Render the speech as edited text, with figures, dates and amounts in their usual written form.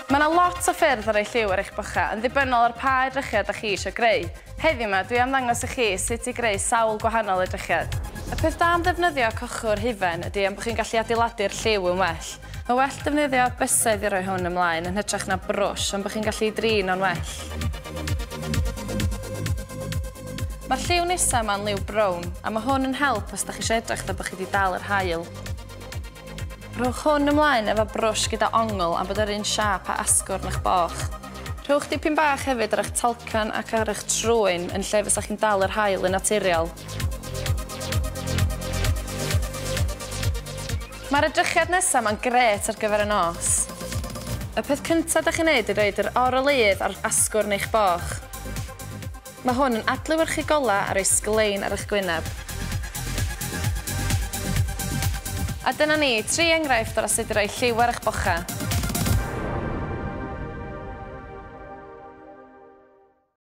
Mae yna lot o ffyrdd o roi lliw ar eich bocha, yn ddibynnol ar pa edrychiad dach chi eisiau greu. Heddiw 'ma, dwi am ddangos i chi sut i greu sawl gwahanol edrychiad. Y peth da am ddefnyddio cochwr hufen ydy am bod chi'n gallu adeiladu'r lliw yn well. Mae well defnyddio bysedd i roi hwn ymlaen yn hytrach na brwsh am bod chi'n gallu ei drin o'n well. Mae'r lliw nesa 'ma'n liw brown, a mae hwn yn help os dach chi eisiau edrych fatha bod chi 'di dal yr haul. Rhowch hwn ymlaen efo brwsh gyda ongl am bod yr un siâp a asgwrn eich boch. Rhowch dipyn bach hefyd ar eich talcan ac ar eich trwyn yn lle fysa chi'n dal yr haul yn naturiol. Mae'r edrychiad nesa 'ma'n grêt ar gyfer y nos. Y peth cynta 'dach chi'n neud yw roid yr oroleuedd ar asgwrn eich boch. Mae hwn yn adlewyrchu golau a rhoi sglein ar eich gwyneb. A dyna ni, tri enghraifft o sut i roi lliw ar eich bochau.